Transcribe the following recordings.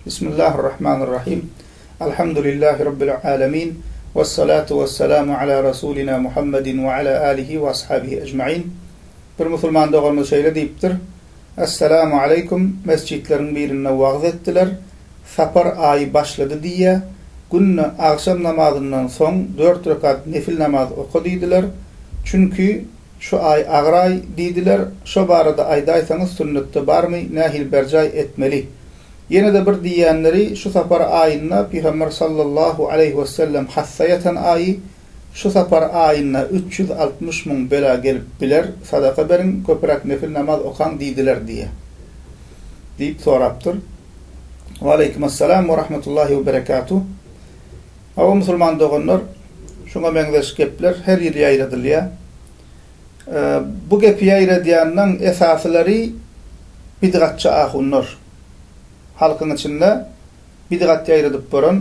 Bismillahirrahmanirrahim. Alhamdulillahi Rabbil alemin. Vessalatu vesselamu ala Rasulina Muhammedin ve ala alihi ve ashabihi ecmain. Bir musulman doganymyz şeýle diýipdir, Esselamu aleýkum, mesjitleriň birinde wagyz etdiler. Sapar aýy başlady diýýä. Günde agşam namazyndan soň dört rekat nefil namaz oka diýdiler. Çünki Şu aý agyr aý diýdiler, şo barada aýdaýsaňyz sünnetde barmy, nähili berjaý etmeli? Ýene-de bir diýýänleri şu sapar aýynda Pygamber sallallahu aleýhi wesellem hassa ýatan aýy, şu sapar aýynda 360 müň bela gelip biler, sadaka beriň, köpräk nefil namaz okaň diýdiler diýýär. Diýip sorapdyr. Waleýkim essalam we rahmetullahi we berekatuh. Hawa musulman doganlar, şuňa meňzeş gepler her ýyl ýaýradylýar. Bu gepi ýaýradýanlaň esasylary bidgatçy ahunlar. Halkyň içinde bidgat ýaýradyp boran,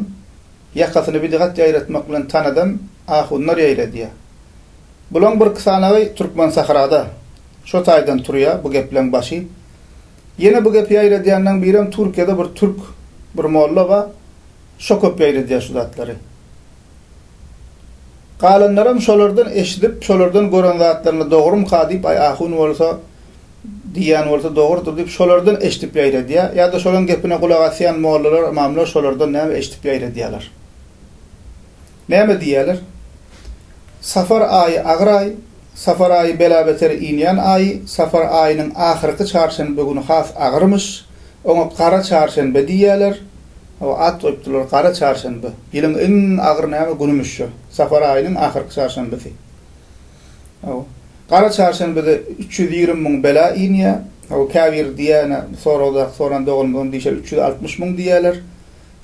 ýakasyny bidgat ýaýratmak bilen tanadan ahunlar ýaýradýar. Bulaň birki sanagy Türkmensahrada, şo taýdan turýar bu gepleň başy. Ýene bu gepi ýaýradýanlaň birem Türkiýede bir türk bir molla bar. Şo köp ýaýradýar şu zatlary. Galanlaram şolardan eşidip, şolardan gören zatlaryny dogrumyka diýip, aý ahun bolsa, diýýän bolsa dogrudyr diýip, şolardan eşidip ýaýradýar. Ýa-da şolaň gepine gulak asýan mollalar, ymamlar şolardan näme eşidip ýaýradýarlar. Näme diýýärler? Safar aýy agyr aý, Safar aýy bela-beter inýän aýy, Safar aýynyň ahyrky çarşenbe güni has agyrmyş, oňa gara çarşenbe diýýärler. Hawa, at goýupdyrlar, gara çarşenbe. Ýylyň iň agyr näme günümiş şo. Safar aýynyň ahyrky çarşenbesi. Hawa. Gara çarşenbede 320 müň bela inýär. Hawa, käbiri diýýär, ine, soragdaky soran doganymyzyň diýşi ýaly 360 müň diýýärler.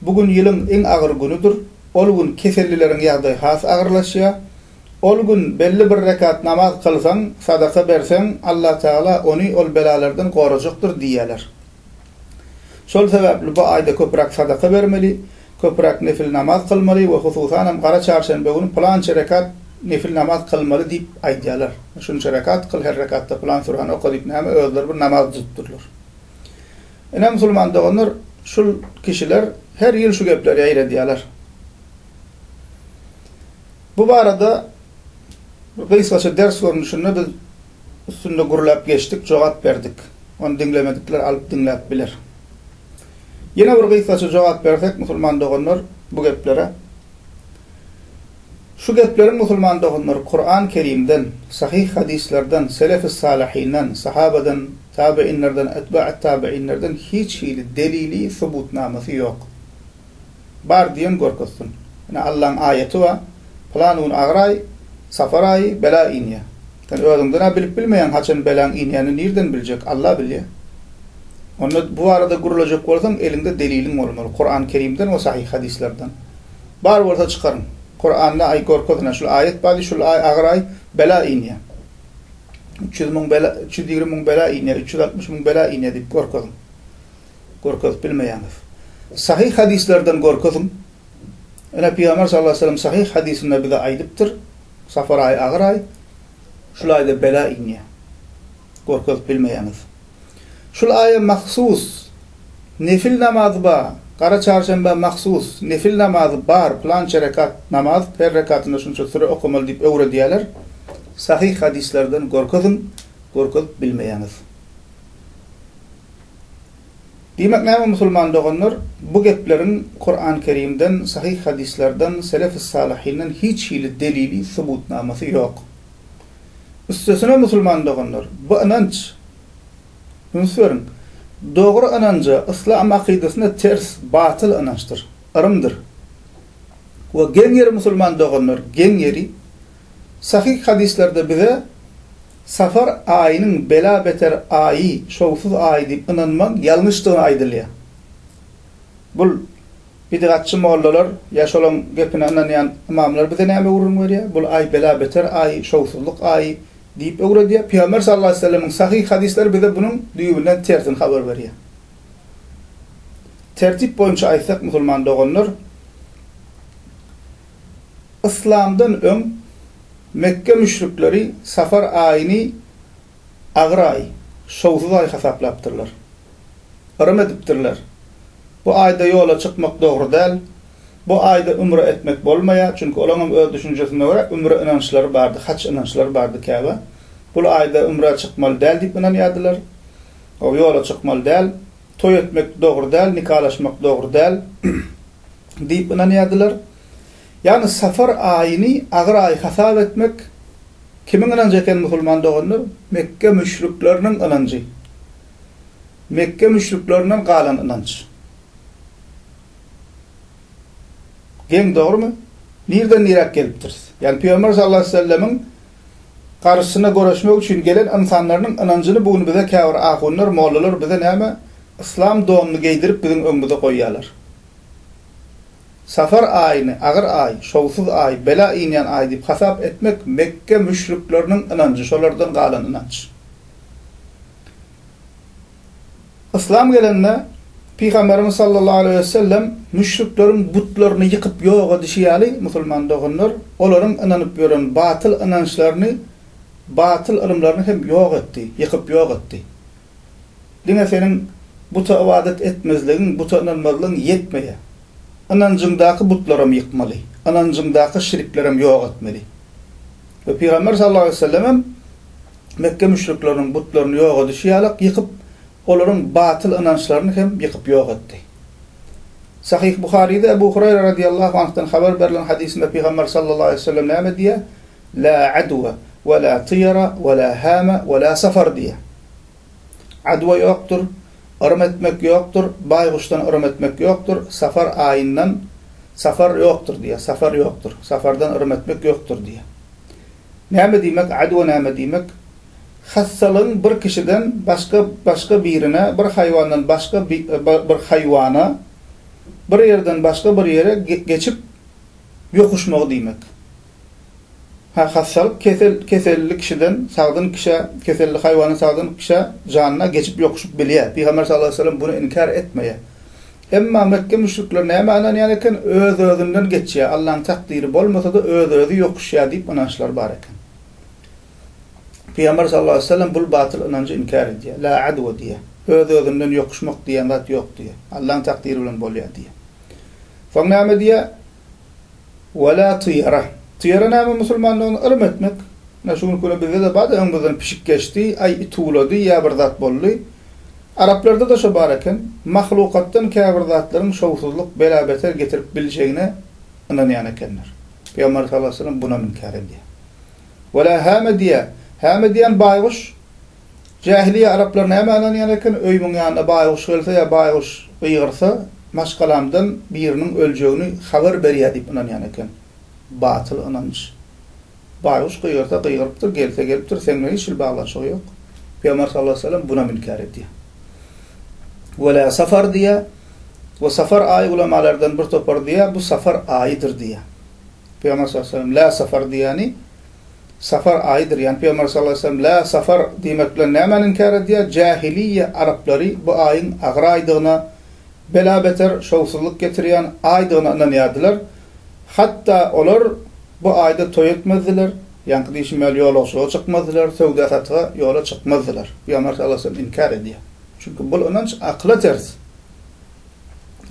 Bu gün ýylyň iň agyr günüdir. Ol gün kesellileriň ýagdaýy has agyrlaşýar. Ol gün belli bir rekat namaz kylsaň, sadaka berseň, Allatagala ony ol belalardan gorajakdyr diýýärler. Şol sebäpli bu aýda köpräk sadaka bermeli, köpräk nefil namaz kylmaly we hususanam gara çarşenbe güni pylança rekat nefil namaz kylmaly diýip aýdýarlar. Şunça rekat kyl, her rekatda pylan sürany oka diýip näme özleri bir namaz düzüpdirler. Ine musulman doganlar şul kişiler her ýyl şu gepleri ýaýradýarlar. Bu barada gysgaça ders görnüşinde biz üstünde gürläp geçdik, jogap berdik. Ony diňlemedikler alyp diňläp biler. Ýene bir gysgaça jogap bersek musulman doganlar bu geplere. Şu gepleriň musulman doganlar Kuran Kerimden, sahyh hadyslardan, selefi salyhyndan, sahabadan, tabiinlerden, etba'at tabiinlerden hiç hili delili, subutnamasy ýok. Bar diýen görkezsin. Ine Allaň aýaty bar. Pylan gün agyr aý, safar aýy, bela inýär. Sen özüňden-ä bilip bilmeýäň haçan belaň inýänini nirden biljek, Alla bilýär. Onda bu barada gürlejek bolsaň eliňde deliliň bolmaly, Kuran Kerimden we sahyh hadyslardan. Bar bolsa çykaryň. Kuranda aý görkez ine şul aýat bar diý, şul aý agyr aý, bela inýär. 300 müň bela, 320 müň bela inýär, 360 müň bela inýär diýip görkeziň. Görkezip bilmeýäňiz. Sahyh hadyslardan görkeziň. Ine Pygamber sallallahu aleyhi ve sellem sahyh hadysynda bize aýdypdyr, Safar aýy agyr aý, şul aýda bela inýär. Görkezip bilmeýäňiz. Şul aýa mahsus nefil namazy bar, gara çarşenbä mahsus nefil namazy bar, pylança rekat namaz, her rekatynda şunça süre okamaly diýip öwredýärler. Sahyh hadyslardan görkeziň, görkezip bilmeýäňiz. Diýmek näme musulman doganlar, bu gepleriň Kuran Kerimden, sahyh hadyslardan, selef-i salyhyndan hiç hili delili, subutnamasy ýok. Üstesine musulman doganlar, bu ynanç, üns beriň, dogry ynanja, yslam akydasyna ters, batyl ynançdyr, yrymdyr. We geň ýeri musulman doganlar, geň ýeri, sahyh hadyslarda bize Safar aýynyň bela-beter aýy, şowsuz aýy diýip ynanmagyň ýalňyşdygyny aýdylýar. Bul bidgatçy mollalar ýa şolaň gepine ynanýan ymamlar bize näme gürrüň berýär? Bul aý bela-beter aýy, şowsuzlyk aýy diýip öwredýär. Pygamber sallallahu aleýhi we sellemiň sahyh hadyslary bize bunuň düýbünden tersini habar berýär. Tertip boýunça aýtsak musulman doganlar, Yslamdan öň Mekge müşrikleri Safar aýyny agyr aý, şowsuz aý hasaplapdyrlar. Yrym edipdirler. Bu aýda ýola çykmak dogry däl. Bu aýda ümre etmek bolmaýar, çünki olaňam öz düşünjesine görä ümre ynançlary bardy, haç ynançlary bardy Käbä. Bul aýda ümrä çykmaly däl diýip ynanýardylar. O ýola çykmaly däl, toý etmek dogry däl, nikalaşmak dogry däl diýip ynanýardylar. Ýagny safar aýyny agyr aý hasap etmek kimiň ynanjy eken musulman doganlar? Mekge müşrikleriniň ynanjy. Mekge müşriklerinden galan ynanç. Geň dogrumy? Nirden niräk gelipdiris? Ýagny Pygamber sallallahu aleýhi we sellemiň garşysyna göreşmek üçin gelen ynsanlarynyň ynanjyny bu gün bize käbir ahunlar, mollalar bize näme yslam donuny geýdirip biziň öňümize goýýarlar. Safar aýyny agyr aý, şowsuz aý, bela inýän aý diýip hasap etmek Mekge müşrikleriniň ynanjy, şolardan galan ynanç. Yslam gelende, Pygamberimiz sallallahu aleýhi we sellem müşrikleriň butlaryny ýykyp ýok edişi ýaly, musulman doganlar, olaryň ynanyp ýören batyl ynançlaryny, batyl ylymlaryny hem ýok etdi, ýykyp ýok etdi. Diňe seniň buta ybadat etmezligiň, buta ynanmazlygyň ýetmeýär. Ynanjyňdaky butlaram ýykmaly, ynanjyňdaky şirklerem ýok etmeli. We Pygamber sallallahu aleýhi we sellemem Mekge müşrikleriniň butlaryny ýok edişi ýalak ýykyp, olaryň batyl ynançlaryny hem ýykyp ýok etdi. Sahyh Buharyda Ebu Huraýra radiýallahu anhdan habar berlen hadysynda Pygamber sallallahu aleýhi we sellem näme diýýär? La adwa we la tyýara we la hama we la safar diýýär. Adwa ýokdur, yrym etmek ýokdur, baýguşdan yrym etmek ýokdur, safar aýyndan safar ýokdur diýýär, safar ýokdur, safardan yrym etmek ýokdur diýýär. Näme diýmek, adwa näme diýmek? Hassalygyň bir kişiden başga başga birine, bir haýwandan başga bir haýwana, bir ýerden başga bir ýere geçip ýokuşmagy diýmek. Ha, hassalyk kesel keselli kişiden sagdyn kişä, keselli haýwandan sagdyn kişä janyna geçip ýokuşyp bilýär. Pygamber sallallahu aleýhi we sellem buny inkär etmeýär. Emma Mekge müşrikleri nämä ynanýan eken? Öz-özünden geçýär, Allaň takdyry bolmasa-da öz-özi ýokuşýar diýip ynançlary bar eken. Pygamber sallallahu aleýhi we sellem bul batyl ynanjy inkär edýär. La adwa diýýär. Öz-özünden ýokuşmak diýen zat ýok diýýär. Allaň takdyry bilen bolýar diýýär. Soň näme diýýär? Wa la tyýara. Tyýara näme musulmanlygyny yrym etmek. Ine şu günki güne bizde-de bar-da öňümizden pişik geçdi, aý it uwlady ýa bir zat boldy. Araplarda-da şo bar eken. Mahlukatdan käbir zatlaryň şowsuzlyk, bela-beter getirip biljegine ynanýan ekenler. Pygamber sallallahu aleýhi we sellem bunam inkär edýär. Wa la hame diýýär. Hame diýen baýguş. Jähiliýe araplar nämä ynanýan eken, öýümiň ýanyna baýguş gelse ýa baýguş gygyrsa, maşgalamdan biriniň öljegini habar berýär diýip ynanýan eken. Batyl ynanç. Baýguş gygyrsa gygyrypdyr, gelse gelipdir, seň bilen hiç hili baglanyşygy ýok. Pygamber sallallahu aleýhi we sellem bunam inkär edýär. Wela safar diýýär. We safar aýy ulamalardan bir topar diýýär, bu safar aýydyr diýýär. Pygamber sallallahu aleýhi we sellem la safar diýýäni Safar aýydyr. Ýagny Pygamber sallallahu aleýhi we sellem la safar diýmek bilen nämäni inkär edýär? Jähiliýe araplary bu aýyň agyr aýdygyna, bela-beter, şowsuzlyk getirýän aýdygyna ynanýardylar. Hatda olar bu aýda toý etmezdiler, ýaňky diýşim ýaly ýolagçylyga çykmazdylar, söwda-satyga ýola çykmazdylar. Pygamber sallallahu aleýhi we sellem inkär edýär. Çünki bul ynanç akyla ters.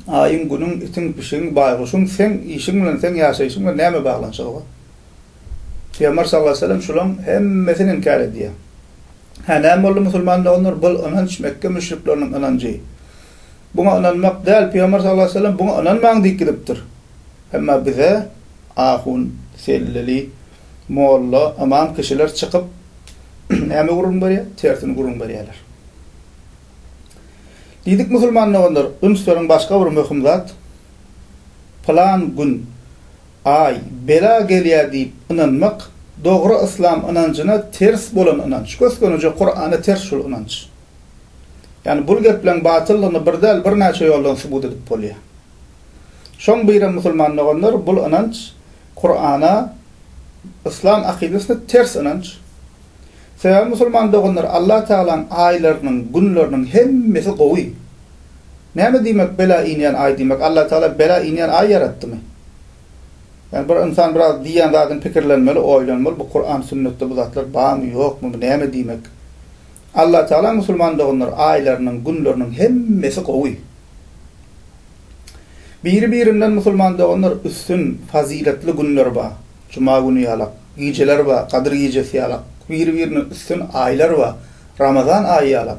Aýyň, günüň, itiň, pişigiň, baýguşyň seň işiň bilen, seň ýaşaýşyň bilen näme baglanyşygy bar? Pygamber sallallahu aleýhi we sellem şulaň hemmesini inkär edýär. Hä, näme boldy musulman doganlar? Bul ynanç Mekge müşrikleriniň ynanjy. Buňa ynanmak däl, Pygamber sallallahu aleýhi we sellem buňa ynanmaň diýip gidipdir. Emma bize ahun, selleli, molla, ymam kişiler çykyp näme gürrüň berýär? Tersini gürrüň berýärler. Diýdik musulman doganlar, üns beriň başga bir möhüm zat. Pylan gün Aý, bela gelýär diýip ynanmak, dogry yslam ynanjyna ters bolan ynanç. Gös-gönüje Kurana ters şul ynanç. Ýagny bul gepleň batyllygyny bir däl, birnäçe ýoldan subut edip bolýar. Şoň birem musulman doganlar bul ynanç Kurana, yslam akydasyna ters ynanç. Sebäbi musulman doganlar Allah Tagalaň aýlarynyň, günleriniň hemmesi gowy. Näme diýmek bela inýän aý diýmek? Allah Tagala bela inýän aý ýaratdymy? Ýagny bir ynsan biraz diýýän zadyny pikirlenmeli, oýlanmaly, bu Kuran sünnetde bu zatlar barmy, ýokmy, bu näme diýmek? Allah Tagala musulman doganlar aýlarynyň, günleriniň hemmesi gowy. Biri-birinden musulman doganlar üstün, fazyletli günler bar. Juma güni ýalak, gijeler bar, Gadyr gijesi ýalak. Biri-birinden üstün aýlar bar, Ramazan aýy ýalak.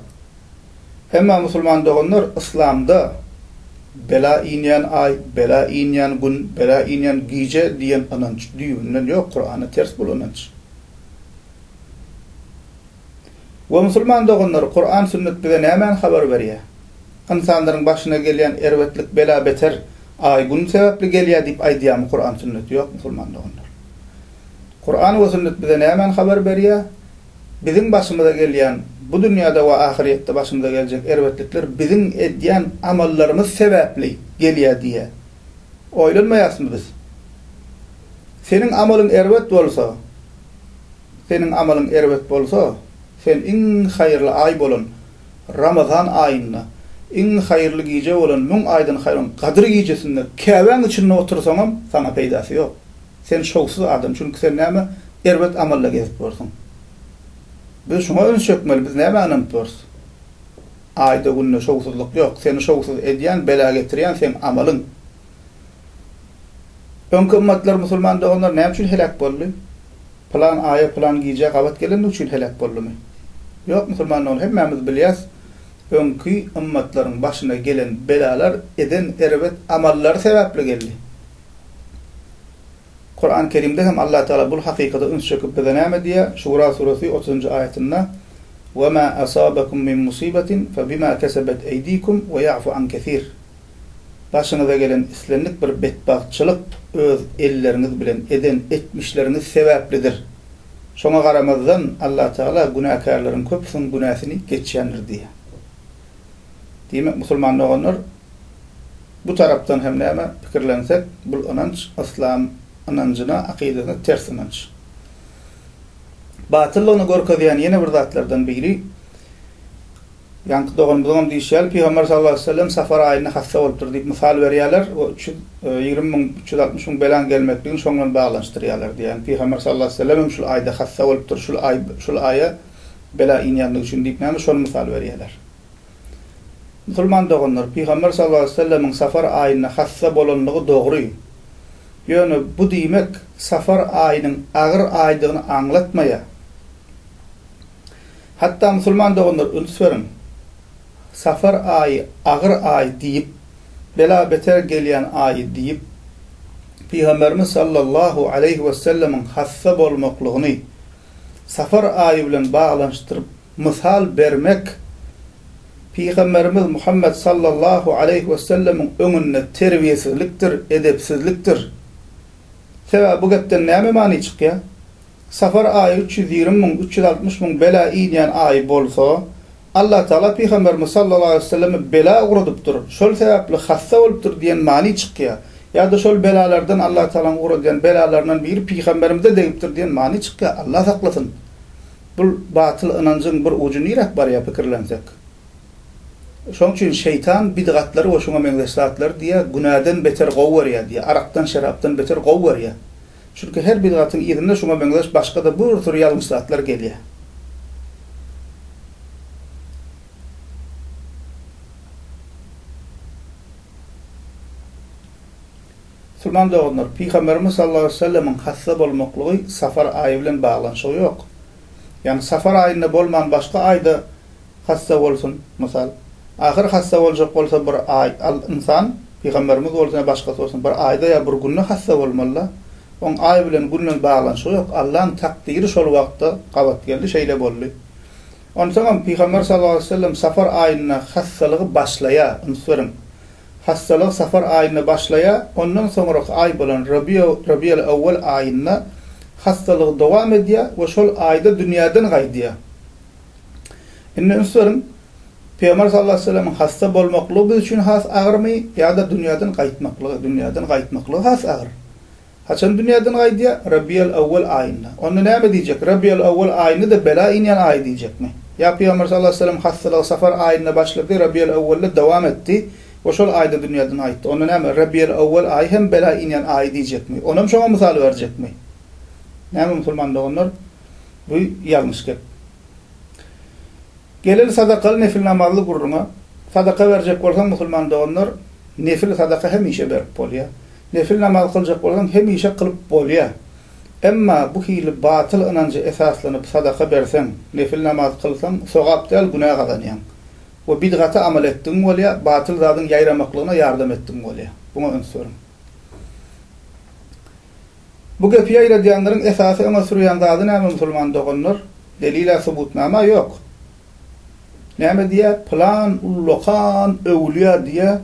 Emma musulman doganlar yslamda bela inýän aý, bela inýän gün, bela inýän gije diýen ynanç düýbünden ýok, Kurana ters bul ynanç. We musulman doganlar Kuran sünnet bize nämäni habar berýär? Ynsanlaryň başyna gelýän erbetlik bela beter aý gün sebäpli gelýär diýip aýdýarmy Kuran sünnet? Ýok musulman doganlar. Kuran we sünnet bize nämäni habar berýär? Biziň başymyza gelýän bu dünýäde we ahyrýetde başymyza geljek erbetlikler biziň edýän amallarymyz sebäpli gelýär diýýär. Oýlanmaýasmy biz? Seniň amalyň erbet bolsa, Seniň amalyň erbet bolsa, sen iň haýyrly aý bolan Ramazan aýynda, iň haýyrly gije bolan müň aýdan haýyrly bolan Gadyr gijesinde Käbäň içinde otursaňam, saňa peýdasy ýok. Sen şowsuz adam, çünki sen näme, erbet amalla gezip ýörsüň. Biz şuňa üns çekmeli, biz nämä ynanyp ýörüs? Aýda-günde şowsuzlyk ýok. Seni şowsuz edýän, bela getirýän seň amalyň. Öňki ymmatlar musulman doganlar näme üçin heläk boldy? Pylan aýa pylan gijä gabat gelendigi üçin heläk boldumy? Ýok musulman dogan hemmämiz bilýäs öňki ymmatlaryň başyna gelen belalar eden erbet amallary sebäpli geldi. Kuran Kerimde hem Allah Tagala bul hakykata üns çekip bize näme diýýär? Şura suresi otuzynjy aýatynda Ve ma asabakum min musibetin fe bima kesebet eydikum ve ya'fu an kesir. Başyňyza gelen islendik bir betbagtçylyk öz elleriňiz bilen eden etmişleriňiz sebäplidir. Şoňa garamazdan, Allatagala günäkärleriň köpüsiniň günäsini geçýändir diýýär. Diýmek, musulman doganlar, bu tarapdan hem näme pikirlensek, bul ynanç yslam ynanjyna, akydasyna ters ynanç. Batyllygyny görkezýän ýene bir zatlardan biri, Ýaňky doganymyzyňam diýşi ýaly, Pygamber sallallahu aleýhi we sellem Safar aýynda hassa bolupdyr diýip mysal berýärler we 320 müň, 360 müň belaň gelmekligini şoň bilen baglanyşdyrýarlar diýýär. Pygamber sallallahu aleýhi we sellem hem şul aýda hassa bolupdyr, şul aý, şul aýa bela inýänligi üçin diýip näme şony mysal berýärler. Musulman doganlar, Pygamber sallallahu aleýhi we sellemiň Safar aýynda hassa bolanlygy dogry. Ýöne bu diýmek Safar aýynyň agyr aýdygyny aňlatmaýar. Hatda musulman doganlar üns beriň, Safar aýy agyr aý diýip, bela-beter gelýän aýy diýip, Pygamberimiz sallallahu aleýhi wesellemiň hassa bolmaklygyny Safar aýy bilen baglanyşdyryp mysal bermek Pygamberimiz Muhammet sallallahu aleýhi wesellemiň öňünde terbiýesizlikdir, edepsizlikdir. Sebäbi bu gepden näme many çykýar? Safar aýy 320 müň, 360 müň bela inýän aýy bolsa, Allatagala Pygamberimiz sallallahu aleýhi we selleme bela ugradypdyr, şol sebäpli hassa bolupdyr diýen many çykýar. Ýa-da şol belalardan Allatagalaň ugradýan belalaryndan biri Pygamberimize degipdir diýen many çykýar. Allah saklasyn! Bul batyl ynanjyň bir ujy niräk barýar pikirlensek. Şoň üçin şeýtan bidgatlary we şuňa meňzeş zatlary diýýär, günäden beter gowy görýär diýýär, arakdan, şerapdan beter gowy görýär. Çünki her bidgatyň yzynda şuňa meňzeş başga-da bir süri ýalňyş zatlar gelýär. Musulman doganlar, Pygamberimiz sallallahu aleýhi we sellemiň hassa bolmaklygy Safar aýy bilen baglanyşygy ýok. Ýagny Safar aýynda bolman başga aýda Hassa bolsun, mysal. Ahyr hassa boljak bolsa bir aý, al ynsan, pygamberimiz bolsun ýa başgasy bolsun, bir aýda ýa bir günde hassa bolmaly-da. Oň aý bilen, gün bilen baglanyşygy ýok. Allaň takdyry şol wagtda gabat geldi, şeýle boldy. Onsoňam pygamber sallallahu aleýhi we sellem safar aýynda hassalygy başlaýar, üns beriň. Hassalygy safar aýynda başlaýar, ondan soňraky aý bolan Rabiýa, Rabiýal awwal aýynda hassalygy dowam edýär we şol aýda dünýäden gaýdýar. Indi üns beriň, Pygamber sallallahu aleýhi we sellemiň hassa bolmaklygy biz üçin has agyrmy ýa-da dünýäden gaýtmaklygy? Dünýäden gaýtmaklygy has agyr. Haçan dünýäden gaýdýar? Rabiýal awwal aýynda. Onda näme diýjek? Rabiýal awwal aýyny-da bela inýän aý diýjekmi? Ýa Pygamber sallallahu aleýhi we sellem hassalygy safar aýynda başlady, Rabiýal awwalda dowam etdi we şol aýda dünýäden gaýtdy. Onda näme, Rabiýal awwal aýy hem bela inýän aý diýjekmi? Onam şoňa mysal berjekmi? Näme musulman doganlar? Bu ýalňyş gep. Geleli sadakaly nefil namazly gürrüňe. Sadaka berjek bolsaň musulman doganlar, Nefil sadaka hemişe berip bolýar. Nefil namaz kyljak bolsaň hemişe kylyp bolýar. Emma bu hili batyl ynanja esaslanyp sadaka berseň, nefil namaz kylsaň, sogap däl günä gazanýaň. We bidgata amal etdigiň bolýar, batyl zadyň ýaýramaklygyna ýardam etdigiň bolýar. Buňa üns beriň. Bu gepi ýaýradýanlaryň esasy öňe sürýän zady näme musulman doganlar? Delil-ä subutnama ýok. Näme diýýär? Pylan ullakan öwlüýä diýýär.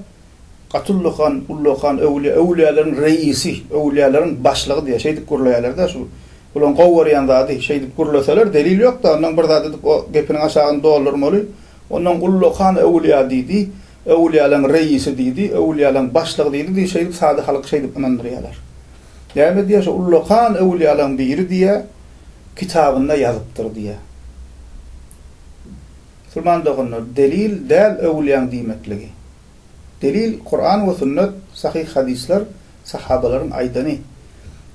Gaty ullakan, ullakan öwlüýä, öwlüýäleriň reisi, öwlüýäleriň başlygy diýýär. Şeýdip gürleýärler-dä şu. Bularyň gowy görýän zady, şeýdip gürleseler delil ýok-da, ondan bir zat edip o gepiniň aşagyny doldurmaly. Ondan ullakan öwlüýä diýdi, öwlüýäleriň reisi diýdi, öwlüýäleriň başlygy diýdi diýip şeýdip sada halky şeýdip ynandyrýarlar. Näme diýýär, şu ullakan öwlüýäleriň biri diýýär, kitabynda ýazypdyr diýýär. Musulman doganlar, delil däl öwülýäň diýmekligi. Delil Kuran we sünnet, sahyh hadyslar, sahabalaryň aýdany.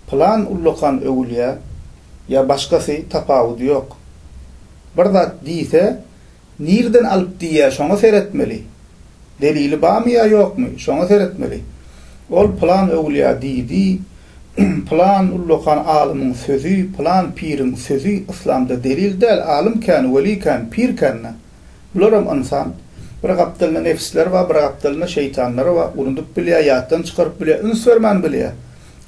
Pylan ullakan öwülýä ýa başgasy tapawudy ýok. Bir zat diýse, nirden alyp diýýä şoňa seretmeli. Delili barmy ýa ýokmy, şoňa seretmeli. Ol pylan öwülýä diýdi, Pylan ullakan alymyň sözi, pylan piriň sözi yslamda delil däl, alym kän, weli kän, pir kän-dä. Bularam ynsan. Bir gapdalynda nefisleri bar, bir gapdalynda şeýtanlary bar. Unudyp bilýär, ýatdan çykaryp bilýär, üns bermän bilýär.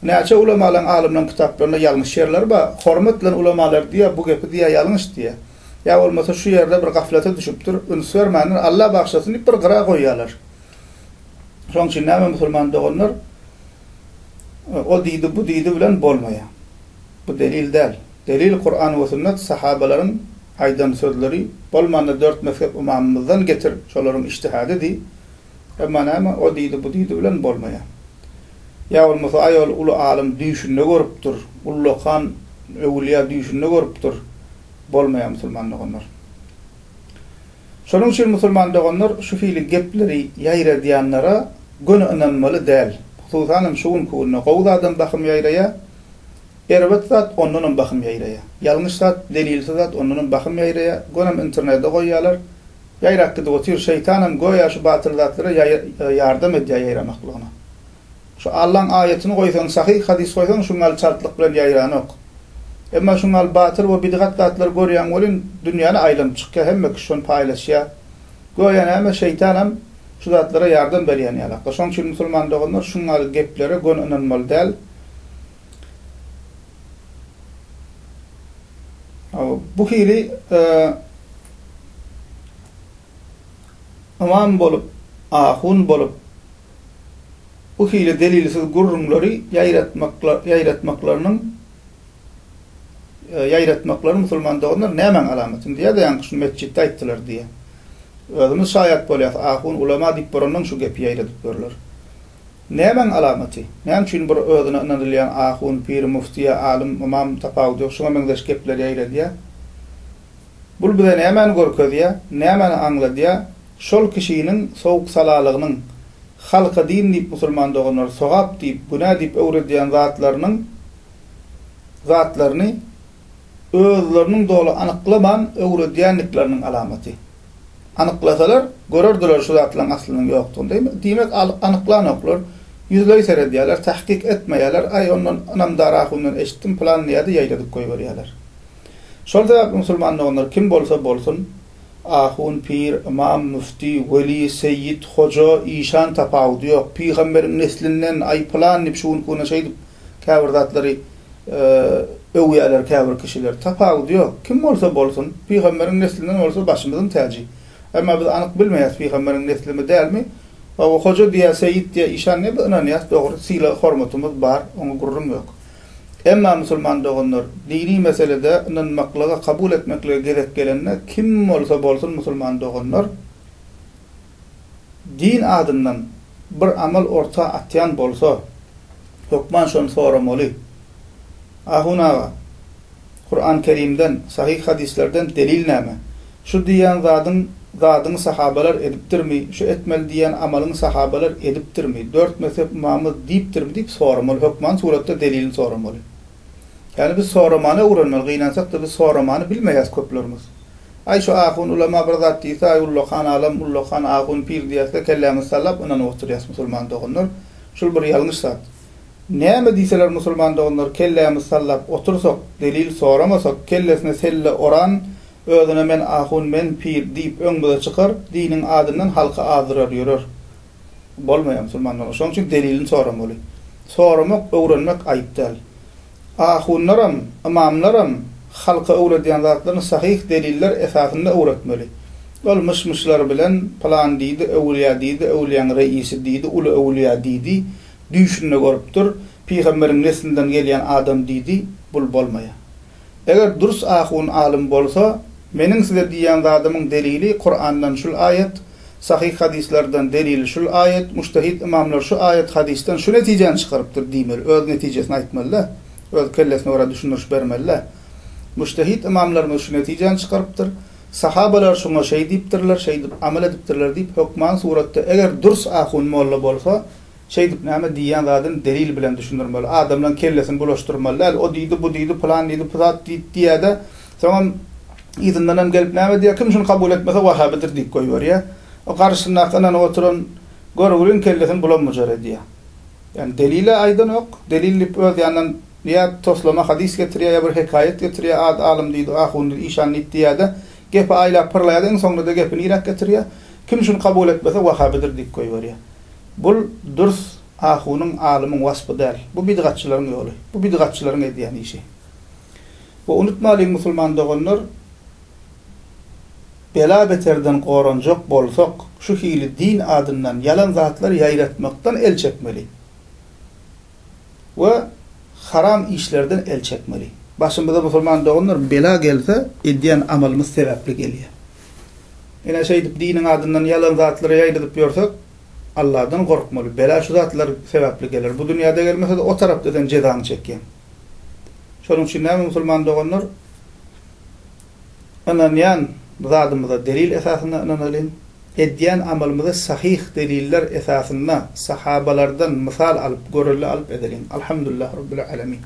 Näçe ulamalaryň, alymlaryň kitaplarynda ýalňyş ýerleri bar. Hormat bilen ulamalar diýýär, bu gepi diýýär ýalňyş diýýär. Ýa bolmasa şu ýerde bir gaflata düşüpdir, üns bermändir, Alla bagyşlasyn diýip bir gyra goýýarlar. Şonuň üçin näme musulman doganlar? O diýdi, bu diýdi bilen bolmaýar. Bu delil däl. Delil Kuran we sünnet, sahabalaryň aýdan sözleri, bolmanda dört mezhep ymamymyzdan getir, şolaryň ijtihady diý. Emma näme, o diýdi, bu diýdi bilen bolmaýar. Ýa bolmasa aý ol uly alym düýşünde görüpdir, ullakan öwülýä düýşünde görüpdir. Bolmaýar musulman doganlar. Şonuň üçin musulman doganlar şu hili gepleri ýaýradýanlara göni ynanmaly däl. Hususanam şu günki günde gowy zadam bahym ýaýraýar, erbet zat ondanam bahym ýaýraýar. Ýalňyş zat, delilsiz zat ondanam bahym ýaýraýar. Gönem internede goýýarlar. Ýaýrap gidip otyr. Şeýtanam göýä şu batyl zatlara ýardam edýär ýaýramaklygyna. Şu Allaň aýatyny goýsaň, sahyh hadys goýsaň şuň ýaly çaltlyk bilen ýaýranok. Emma şuň ýaly batyl we bidgat zatlary görýäň welin dünýäni aýlanyp çykýar, hemme kişi şony paýlaşýar. Göýä näme şeýtanam şu zatlara ýardam berýän ýalakda. Şoň üçin musulman doganlar şuň ýaly geplere göni ynanmaly däl. Bu hili ymam bolup, ahun bolup, Bu hili delilsiz gürrüňleri ýaýratmaklarynyň ýaýratmaklary musulman doganlar nämäň alamaty? Indi ýa-da ýaňky şuny metjitde aýtdylar diýýär. Özümiz şaýat bolýas, ahun, ulama diýip bolandan şu gepi ýaýradyp ýörler. Nämäň alamaty? Näme üçin bir özüne ynanylýan ahun, pir, mufti ýa alym, ymam tapawudy ýok şuňa meňzeş gepleri ýaýradýar? Bul bize nämäni görkezýär, nämäni aňladýar? Şol kişiniň sowuk-salalygynyň, halka din diýip musulman doganlar sogap diýip, günä diýip öwredýän zatlarynyň zatlaryny özleriniň doly anyklaman öwredýändikleriniň alamaty. Anyklasalar, görerdiler şu zatlaryň aslynyň ýokdugyny. Diýmek, anyklanoklar, ýüzleý seredýärler, tahkyk etmeýärler, aý ondan ynamdar ahundan eşitdim pylan diýýär-de ýaýradyp goýberýärler. Şol sebäpli musulman doganlar kim bolsa bolsun, ahun, pir, ymam, müfti, weli, seýit, hoja, işan tapawudy ýok. Pygamberiň neslinden, aý pylan diýip şu günki güne şeýdip käbir zatlary öwýärler käbir kişiler. Tapawudy ýok. Kim bolsa bolsun, pygamberiň neslinden bolsa başymyzyň täji. Emma biz anyk bilmeýäs pygamberiň neslimi dälmi. Hawa hoja diýýär, seýit diýýär, işan diýýär biz ynanýas dogry sylag hormatymyz bar oňa gürrüň ýok. Emma musulman doganlar, dini meselede ynanmaklyga, kabul etmeklige gezek gelende kim bolsa bolsun musulman doganlar din adyndan bir amal orta atýan bolsa, hökman şony soramaly. Ahun aga, Kuran Kerimden, sahyh hadyslardan delil näme? Şu diýýän zadyň zadyňy sahabalar edipdirmi, şu etmeli diýýän amalyňy sahabalar edipdirmi, dört mezhep ymamyz diýipdirmi diýip soramaly, hökman suratda delilini soramaly. Ýagny biz soramany öwrenmeli, gynansakda biz soramany bilmeýäs köplerimiz. Aý şu ahun ulama bir zat diýse aý ullakan alym, ullakan ahun pir diýäsde kellämizi sallap ynanyp oturýas musulman doganlar. Şul bir ýalňyş zat. Näme diýseler musulman doganlar kellämizi sallap otursak, delil soramasak, kellesine selle oran, özüne men ahun, men pir diýip öňümize çykar, diniň adyndan halky azdyrar ýörer. Bolmaýar musulman doganlar. Şonuň üçin delilini soramaly. Soramak, öwrenmek aýyp däl. Ahunlaram, ymamlaram halka öwredýän zatlaryny sahyh deliller esasynda öwretmeli. Ol myş-myşlar bilen pylan diýdi, öwülýä diýdi, öwülýäň reisi diýdi, uly öwülýä diýdi, düýşünde görüpdir, pygamberiň neslinden gelýän adam diýdi, bul bolmaýar. Eger dürs ahun alym bolsa, meniň size diýýän zadymyň delili Kurandan şul aýat, Sahyh hadyslardan delili şul aýat, mujtahid ymamlar şu aýat hadysdan şu netijäni çykarypdyr diýmeli, öz netijesini aýtmaly-da, öz kellesine görä düşündiriş bermeli-dä. Mujtahid ymamlarymyz şu netijäni çykarypdyr, sahabalar şuňa şeý diýipdirler, şeýdip amal edipdirler diýip hökman suratda eger dürs ahun molla bolsa, Şeýdip näme diýýän zadyny delil bilen düşündirmeli. Adamlaň kellesini bulaşdyrmaly däl. O diýdi, bu diýdi, pylan diýdi, puzat diýdi diýýä-de, soňam yzyndanam gelip näme diýýär, kim şuny kabul etmese wahabydyr diýip goýberýär. O garşysyndaky ynanyp oturan görgüliň kellesini bulam-bujar edýär. Ýagny delil-ä aýdanok, delil diýip öz ýanyndan ýa toslama hadys getirýär, ýa bir hekaýat getirýär, ady alym diýdi, ahun diýdi, işan diýdi diýýär-de, gepi aýlap pyrlaýar-da, iň soňunda-da gepi niräk getirýär, kim şuny kabul etmese wahabydyr diýip goýberýär. Bul dürs ahunyň, alymyň waspy däl. Bu bidgatçylaryň ýoly. Bu bidgatçylaryň edýän işi. We unutmalyň musulman doganlar, bela-beterden goranjak bolsak, şu hili din adyndan ýalan zatlary ýaýratmakdan el çekmeli. We haram işlerden el çekmeli. Başymyza musulman doganlar bela gelse, edýän amalymyz sebäpli gelýär. Ine şeýdip diniň adyndan ýalan zatlary ýaýradyp ýörsek, Allahdan gorkmaly. Bela şu zatlar sebäpli geler. Bu dünýäde gelmese-de o tarapda sen jezaňy çekýäň. Şonuň üçin näme musulman doganlar ynanýan zadymyza delil esasynda ynanalyň. Edýän amalymyzy sahyh deliller esasynda sahabalardan mysal alyp, görelde alyp edeliň. Alhamdulillah Rabbil Alemin.